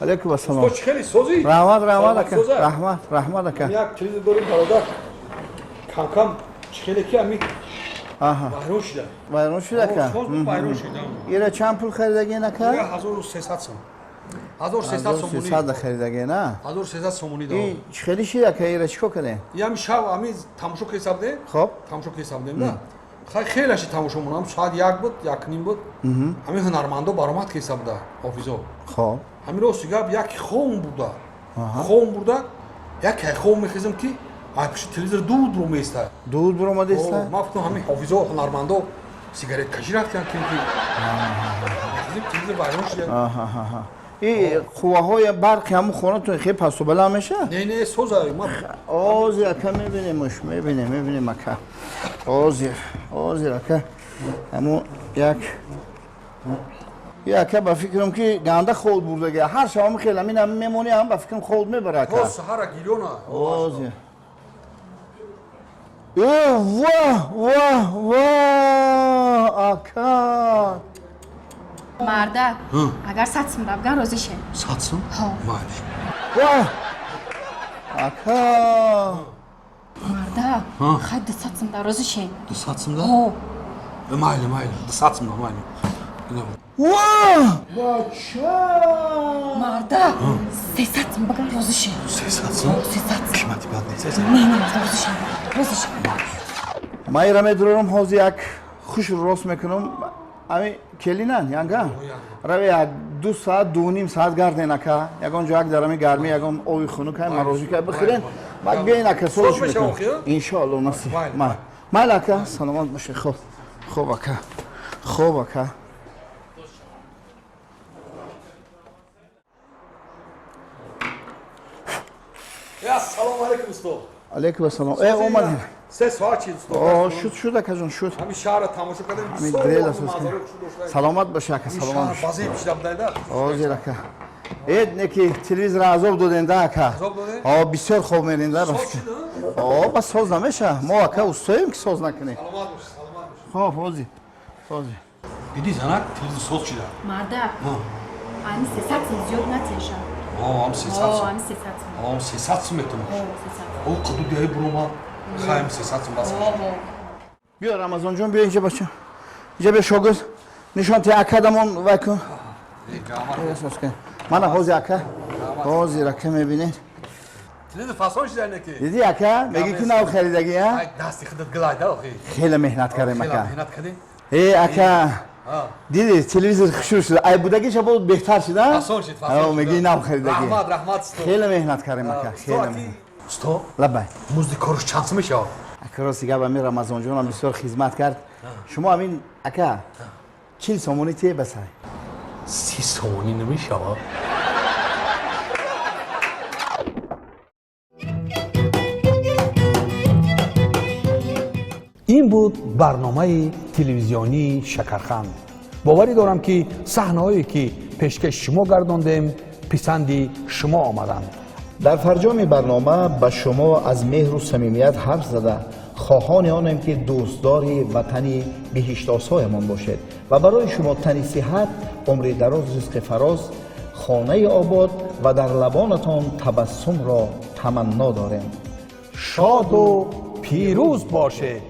Алейкум ассалом. Устод, чӣ хеле созӣ? Раҳмат, раҳмат, ака. Соза? Раҳмат, раҳмат, ака. Як телевизор дорем, бародар. Кам-кам чӣ хеле ки ами вайрон шуда. Вайрон шуда, ака? Соз буд, вайрон шуда. Ира чанд пул харидагин, ака? 1300 сом. 1300 сомонӣ. 1300 харидагин, а? 1300 сомонӣ И дорам. чӣ хеле шид, ака, ира чӣ кор кардем? Ям шав ами тамошо кесабдем. Хоб. Тамошо кесабдем да. Хай хеле ши тамошо монам. Соат 1 буд, 1:30 буд. Ҳамин ҳунармандо баромад кесабда, ҳофизо. Хоб. Ҳамин рости гап як хом бурда. Хом бурда, як хом мехезам ки ай пиши телевизор дуд ру меиста. Дуд буромадиста? Ман фикр ҳамин ҳофизо, ҳунармандо сигарет кашӣ рафтиян ки телевизор вайрон шуда. И қувваҳои барқи ҳамун хонатон хеле пасту баланд мешавад? Не, не, соза ман. Ҳозир, ака, мебинемш, мебинем, мебинем, ака. Ҳозир, ҳозир, ака. Ҳамун як ака, ба фикрам ки ганда холд бурдаги. Ҳар шаб ҳам хел ҳамин ҳам мемонӣ, ҳам ба фикрам холд мебара, ака. То саҳара гирёна. Ҳозир. Э, ваҳ, ваҳ, ваҳ, ака. Мардак, агар 100 сум бабган, розӣ шем. 100 сум? Ҳо. Майли. Ваҳ, ака. Мардак, хай 200 сум да розӣ шем. 200 сум да? Ҳо. Майли, майли, 200 сум да, майли. Ваҳ, бача. Мардак, 300 сум баган, розӣ шем. 300 сум? 300 сум. Қимати бад нест. Не, не, розӣ шем, розӣ шем. Ман ира медурам, ҳозир як хуш рост мекунам. Ами келинан янга рави як 2 соат, 2.5 соат гарден, ака. Ягон ҷо як дарами гармӣ, ягон ови хунук, ай марожика бихӯрен, баъд биёин, ака, солш мекунам, иншоалло, насиб. Майли, ака, саломат бошед. Хоб, хоб, ака, хоб, ака. Ассалому алайкум, устод. Алейкум ассалом. Э, омадем. 3 соат чиз, устод. О, шуд, шуд, акаҷон, шуд. Ҳамин шаҳрро тамошо кардем. Ҳамин дрела соз. Саломат боши, ака, саломат бош. Базеи пишда будайда. Ҳозир, ака. Э, неки телевизорро азоб додем да, ака. Азоб додем? О, бисёр хоб мерем да. О, ба соз намеша. Мо, ака, устоем ки соз накунем. Саломат бош, саломат бош. Хоб, ҳозир, ҳозир. Диди, занак, телевизор соз шуда. Мардак, ами 300 сум зиёд натеша. О, ам 300 сум. Ами 300 сум. О, 300 сум метонаш. О, 300. О, қуду диҳи бурума. Хайм 300 сум бас. Биё, Рамазонҷон, биё инҷа, бача. Инҷа биё, шогирд. Нишон ти акадамон вай кун. Мана ҳозир, ака. Ҳозир, ака, мебинед. Телевизор фасон шуда неки. Диди, ака, мегӣ ки нав харидагӣ, а? Дасти худат гилайда охи. Хеле меҳнат кардем, ака. Меҳнат кардем? Э, ака. Диди, телевизор хушур шуда. Ай будагиша буд беҳтар шуда? Фасон шуд, фасон. Мегӣ нав харидагӣ. Раҳмат, раҳмат, устод. Хеле меҳнат кардем, ака, хеле меҳнат. Устод? Лаббай. Музди корш чанд сум мешавад? Ака, рости гап, ҳамин Рамазонҷонам бисёр хизмат кард. Шумо ҳамин, ака, 40 сомонӣ тие басай. 30 сомонӣ намешавад? Ин буд барномаи телевизионии Шакарханд. Боварӣ дорам, ки саҳнаҳое, ки пешкаши шумо гардондем, писанди шумо омаданд. Дар фарҷоми барнома ба шумо аз меҳру самимият ҳарф зада, хоҳони онем, ки дӯстдори ватани биҳиштосоямон бошед ва барои шумо тани сиҳат, умри дароз, ризқи фароз, хонаи обод ва дар лабонатон табассумро таманно дорем. Шоду пирӯз бошед.